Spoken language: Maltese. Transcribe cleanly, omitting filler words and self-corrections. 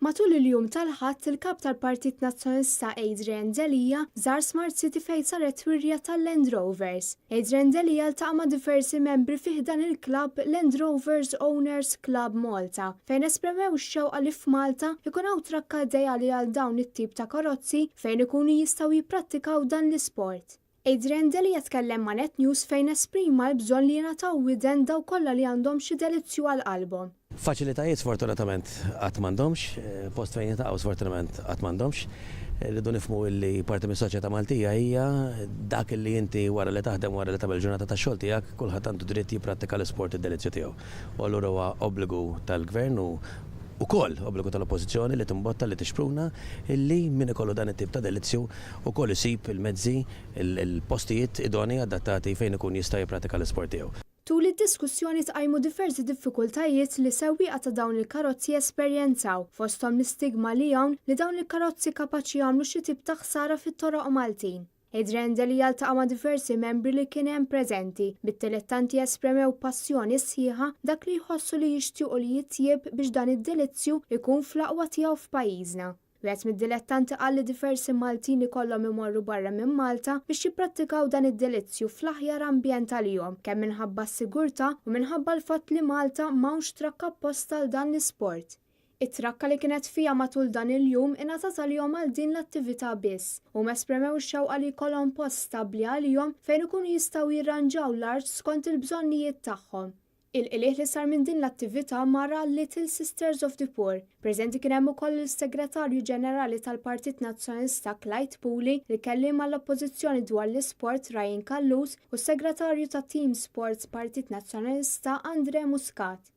Matul il-jum tal-Ħadd, il-Kap tal-Partit Nazzjonalista Adrian Delia żar Smart City fejn saret wirja tal-Land Rovers. Adrian Delia ltaqa' ma' diversi membri fi ħdan il-klabb Land Rovers Owners Club Malta fejn esprimew ix-xewqa li f'Malta jkun hawn trakka ideali għal dawn it-tip ta' karozzi fejn ikunu jistgħu jipprattikaw dan l-isport. Adrian Delia tkellem ma' Net News fejn esprima l-bżonn li jingħataw widen dawk kollha li għandhom xi delizzju għal qalbhom. Faċilitajiet sfortunatament qatt m'għandhomx, post fejn jiltaqgħu sfortunatament qatt m'għandhomx. Irridu nifhmu illi parti mis-soċjetà Maltija hija dak illi inti wara li taħdem, wara li tagħmel ġurnata tax-xogħol tiegħek, kulħadd għandu dritt jipprattika l-isport id-delizzju tiegħu. U allura huwa obbligu tal-Gvern u ukoll obbligu tal-Oppożizzjoni li timbotta, li tixpruna illi min ikollu dan it-tip ta' delizzju ukoll isib il-mezzi, il-postijiet idonei adattati fejn ikun jista' jippratika l-isport tiegħu. Tul id-diskussjoni tqajmu diversi diffikultajiet li sewwieqa ta' dawn il-karozzi jesperjenzaw, fosthom l-istigma li hawn li dawn il-karozzi kapaċi jagħmlu xi tip ta' ħsara fit-toroq Maltin. Adrian Delia ltaqa' ma' diversi membri li kien hemm preżenti, bid-dilettanti espremew b'passjoni sħiħa dak li jħossu li jixtiequ li jitjieb biex dan id-delizzju jkun fl-aqwa tiegħu f'pajjiżna. Wieħed mid-dilettanti qal li diversi Maltin ikollhom imorru barra minn Malta biex jipprattikaw dan id-delizzju fl-aħjar ambjent għalihom, kemm minħabba s-sigurtà u minħabba l-fatt li Malta m'hawnx trakka apposta għal dan l-isport. It-trakka li kienet fiha matul dan il-jum ingħatat għalihom għal din l-attività biss. Huma esprimew ix-xewqa li jkollhom post stabbli għalihom fejn ikunu jistgħu jirranġaw l-art skont il-bżonnijiet tagħhom. Il-qligħ li sar minn din l-attività mar għal Little Sisters of the Poor. Preżenti kien hemm ukoll il-Segretarju Ġenerali tal-Partit Nazzjonalista Clyde Puli, il-Kelliem għall-Oppożizzjoni dwar l-Isport Ryan Callus u s-Segretarju ta' Team Sports Partit Nazzjonalista Andre Muscat.